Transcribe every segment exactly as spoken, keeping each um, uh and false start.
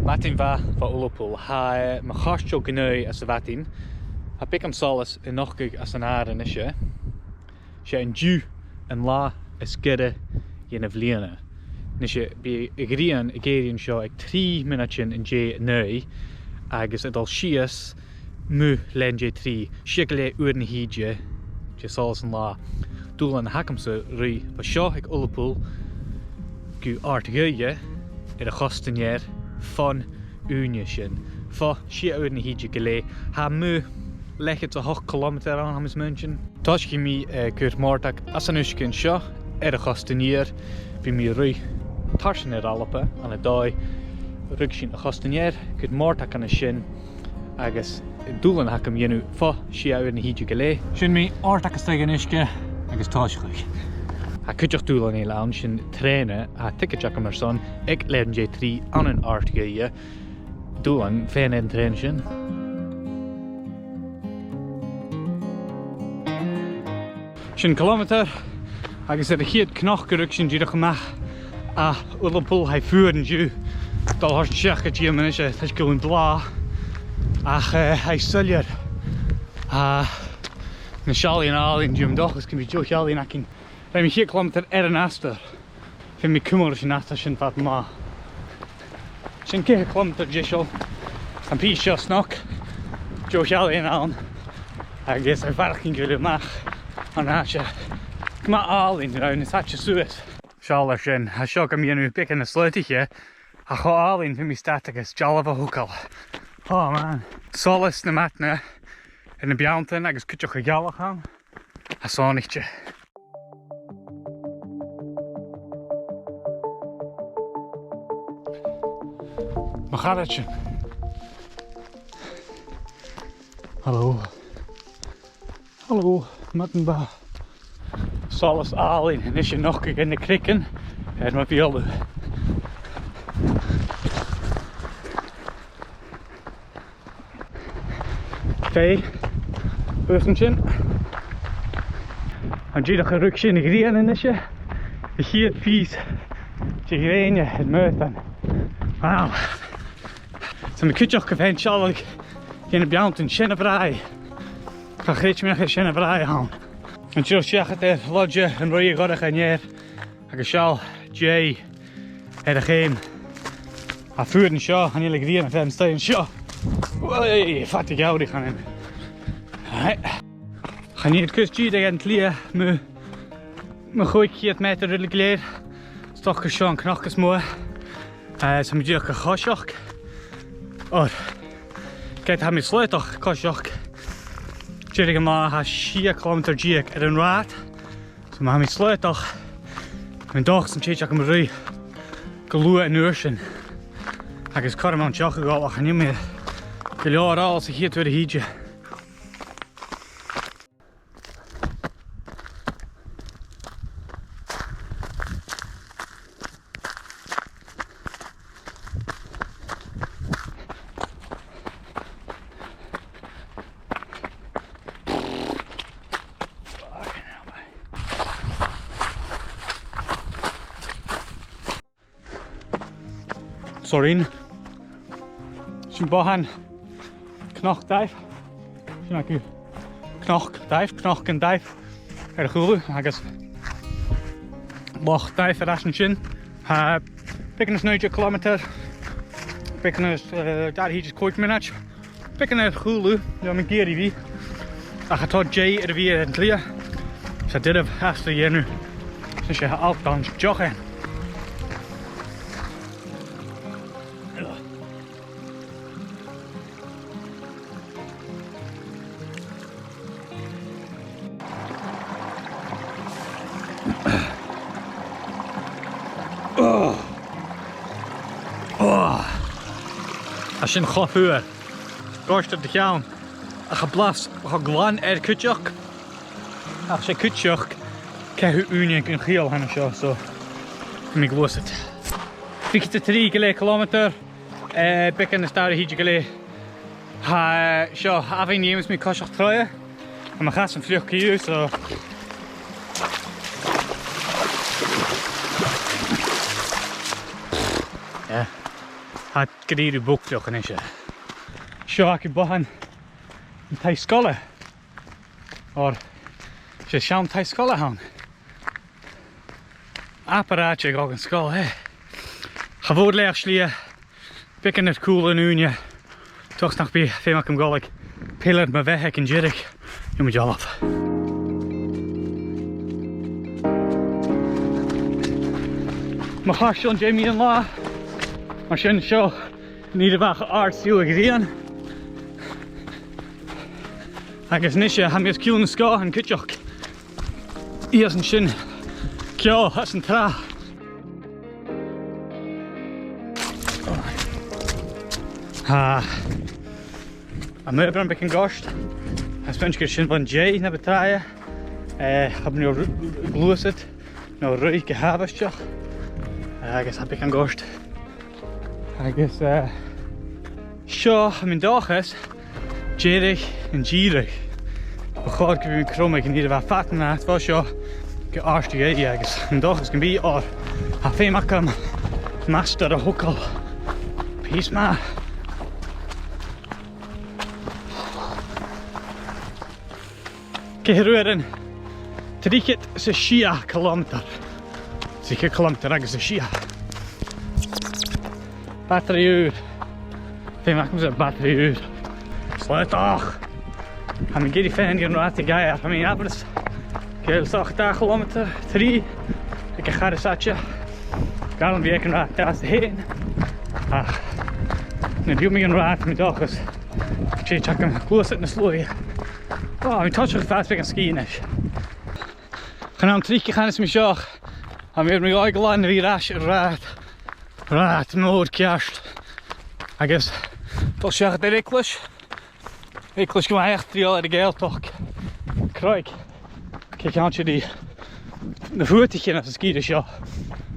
Madainn mhath bho Ulapul. Tha, eh, mo chairteal gu naoi anns a' mhadainn. Tha beagan solais a' nochdadh anns an adhar a-nise. 'S e an-diugh an latha as giorra dhen bhliadhna. A-nise, bidh a' ghrian ag èirigh an seo aig trì mionaidean an dèidh naoi, agus a' dol sìos mu leth an dèidh trì, sia gu leth uairean a thìde de sholas an latha. Dùbhlan a th' agamsa a-rithist, bha seo aig Ulapul gu Àird Ghaoithe air a' chosta an ear fon ùine sin. Fo sia uairean a thìde gu leth, tha mu leth-cheud 's a h-ochd cilemeatair ann, tha mi a' smaointinn. Tòisichidh mi, eh, a' cur mòrdach às an uisge an seo air a' chosta an iar. Bidh mi a' ruith tarsainn air Alba ann an dòigh, ruigsinn a' chosta an ear, cur mòrdach an sin, agus an dùbhlan a th' agam a dhèanamh fo sia uairean a thìde gu leth. Sin mi, òrdachadh a-steach dhan uisge agus tòiseachadh. Tha cuideachd dùbhlan eile ann, sin trèana, tha ticead agam airson aig leth an dèidh trì ann an Àird Ghaoithe. Dùbhlan fhèin an trèana sin. Sin cilemeatair, agus air a' chiad chnoc a ruigsinn dìreach a-mach à Ulapul. Tha e fuar an-diugh, dol a thoirt seachad dìom a-nis, eh, tha e a' coimhead blàth, ach, eh, tha e soilleir. Tha na seallaidhean àlainn, tha mi an dòchas gum bi deagh sheallaidhean againn. Rinn mi a' chiad chilemeatair air an astar. Feumaidh mi cumail ris an astar sin fad an latha. Sin ceithir cilemeatair deiseil. Am pìos seo snog, deagh sheallaidhean ann, agus a' faireachdainn gu bheil thu a-mach an àite gu math àlainn, roimhe is àite suas. Seall air sin, tha seo gam dhèanamh beagan nas slaodaiche, ach cho àlainn, feumaidh mi stad agus dealbh a thogail. Oh man. Solas na maidne air na beanntan agus cuideachd a' ghealach ann. Tha e sònraichte. Mo charaidean. Halò. Halò, madainn mhath. Solas àlainn a-nis a' nochdadh air na creagan air mo bheulaibh. Feuch, thuas an sin. An dìreach a' ruigsinn a' ghrian a-nise, a' chiad phìos de ghrèine air m' aodann. Wow. Tha mi cuideachd a' faighinn sealladh dhe na beanntan, sin a' bhràigh. Cha chreid mi nach e sin a' bhràigh a th' ann. An dìreach seachad air loidse an rìgh a' ghortach an ear. Agus seall, deigh air a' cheum. Tha e fuar an seo, chan eil a' ghrian a' faighinn a-steach an seo. Uai, fada geamhraidh, chanainn. Right. Chan eil cus dìreach an t-slighe mu, mu chòig ceud meatair uile gu lèir. 'S dòcha gur e seo an cnoc as motha. Eh, so tha mi dìreach a' coiseachd. Oir, ged a tha mi slaodach a' coiseachd, deireadh an latha tha sia cilemeatair deug air an rathad. So ma tha mi slaodach, tha mi an dòchas an tèid agam a' ruith gu luath an uair sin. Agus cothrom ann deoch a ghabhail, ach chan eil mi gu leòr àlainn sa chiad uair a thìde. Sorry. Sin bothan Cnoc Daimh. Sin agaibh Cnoc Daimh, Cnoc an Daimh air a chùlaibh, agus Loch Daimh air ais an sin. Tha beagan is naoi deug cilemeatair, beagan is, eh, dà fhichead is còig mionaid. Beagan air chùlaibh, bha mi ag iarraidh a bhith, ach tha deigh air a bhith air an t-slighe. 'S e doirbh astar a dhèanamh. 'S e alt ann deoch ann. Oh. Oh. Tha sin cho fuar. Goirt air do cheann. Ach a' blas cho glan air cuideachd. Ach 's e cuideachd ceathramh ùine gun chiall a th' ann an seo, so tha mi a' gluasad. Fichead 's a trì gu leth cilemeatair, eh, beagan is dà fhichead gu leth. Tha, eh, seo, abhainn a dh'fheumas mi coiseachd troimhe. Tha mo chasan fliuch co-dhiù, so. Yeah. Tha e gu dearbh bogach a-nis. Seo agaibh bothan an taigh-sgoile. Oir 's e seann taigh-sgoile a th' ann. Abair àite a dh'fhàg an sgoil, eh? Cha mhòr leth-shlighe, beagan air cùl an ùine. Dòchas nach bi feum agam a dhol a dh'fhilleadh ri mo bheatha aig an deireadh. Gheibh mi dealbh. Mo chairtean, dè mu dheidhinn an latha. Mar sin seo an ìre mhath àrd-shiubhail a' ghrian. Agus a-nis, eh, tha mi os cionn na sgòthan cuideachd. Shìos an sin. Ceò às an tràth. Ah. Am aon rud beag an goirt. Tha mi a' smaoineachadh gur e sin bhon deigh na bu tràithe. Eh, cha b' urrainn dhomh ru-, gluasad no ruith gu h-àbhaisteach. Agus tha beagan goirt. Agus, eh, seo, tha mi an dòchas, deireadh an dìreadh. Bu chòir gum bi mi a' cromadh an ìre mhath fad na h-àm seo gu àrd dheug agus an dòchas gum bi, oir tha feum agam mastar a thogail. Pìos math. Ceithir uairean, trithead 's a sia cilemeatair. Trithead cilemeatair agus a sia. Bataraidh ùr. Feum agamsa bataraidh ùr. Slaodach. Tha mi ag iarraidh faighinn gun robh iad gu lèir. Tha mi abair gu bheil seo dà chilemeatair, trì, aig a' char as fhaide. Gabhail am beagan rathad às a sin. Ach, nam biodh mi gun robh iad, tha mi an dòchas, 's e teagamh gluasad nas luaithe. Ò, tha mi a' tòiseachadh a' fàs beagan sgìth a-nis. Chan ann tric a chanas mi seo, tha mi air mo dhòigh glan a bhith air ais air rathad. Rathad mòr ceart. Agus a' dol seachad air eaglais. Eaglais gu math eachdraidheil air a' Ghàidhealtachd. Craig. Cò cheann siud ri na fuadaichean às an sgìre seo.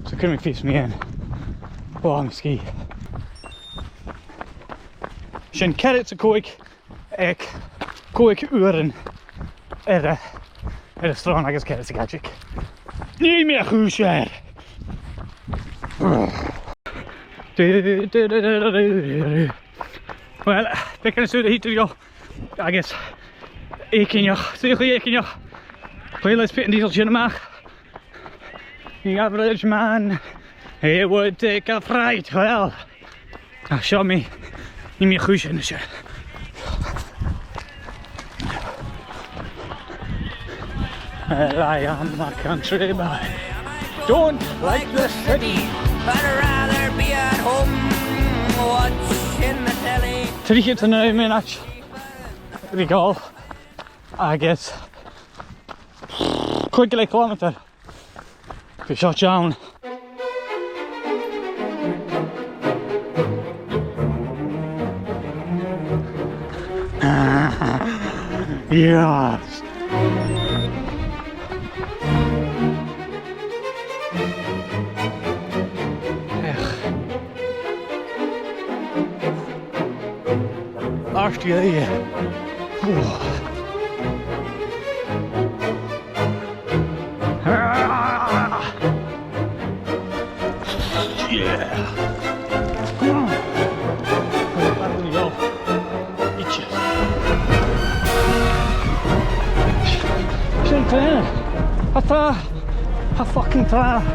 So cuiridh mi fios mu dheidhinn. Ò, tha mi sgìth. Sin ceathrad 's a còig aig còig uairean air a, air an sròn agus ceithir 's a còig. Nì mi a' chùis air! Uill, beagan nas fheàrr na thuirt thu, agus èiginneach, suidheachaidh èiginneach. Cò aig a bhios pìos an dìosal sin a-mach? The average man, he would take a fright. Well, ah, seo mi, nì mi a' chùis a-nis. Well, I am a country boy. Don't like the city. I'd rather be at home watching the telly. Trithead 's a naoi mionaidean ri dhol agus còig gu leth cilemeatair. Bidh seo teann. Yes. Ech. Àrd-dheug. Ò. Yeah. Come on. Come on, Anthony, go. Itches. Sin trèana. Tha tràth. Tha fucking tràth.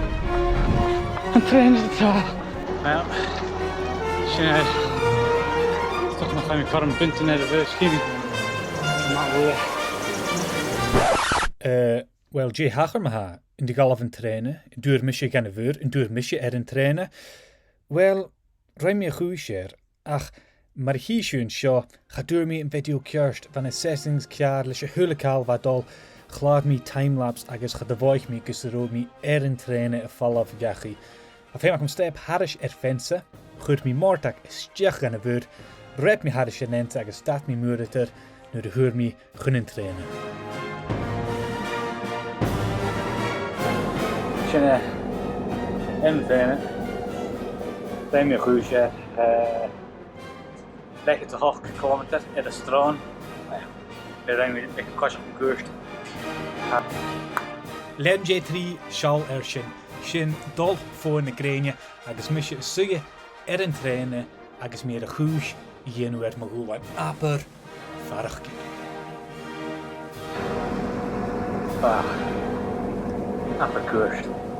An trèana a tha tràth. Well, sin e. Is dòcha nach fhaigh mi cothrom buntainn air a' bhus, chì mi. Math mhòr. Eh, well, dè thachair ma-thà? An do dh'fhalbh an trèana? An d' fhuair mise dhan a' bhùrn? An d' fhuair mise air an trèana? Well, rinn mi a' chùis air, ach mar a chì sibh an seo, cha d' fhuair mi am video ceart, bha na settings ceàrr leis a h-uile càil a bha dol, chlàr mi time-lapse agus cha do mhothaich mi gus an robh mi air an trèana a' falbh dhachaigh. Tha feum agam step thairis air feansa, chuir mi m' òrdag a-steach dhan a' bhùrn, reub mi thairis air an fheansa agus stad mi mòr eatarra nuair a fhuair mi chun an trèana. Sin e, an trèana. Rinn mi a' chùis air, eh, leth-cheud 's a h-ochd cilemeatair air an t-sròn. Bha rinn mi aig a' choiseachd mun cuairt. Leum J three seall air sin. Sin dol fodha na grèine agus mise a' suidhe air an trèana agus mi air a' chùis a dhèanamh air mo dhùbhlan. Abair faireachdainn. Ach, abair cuairt.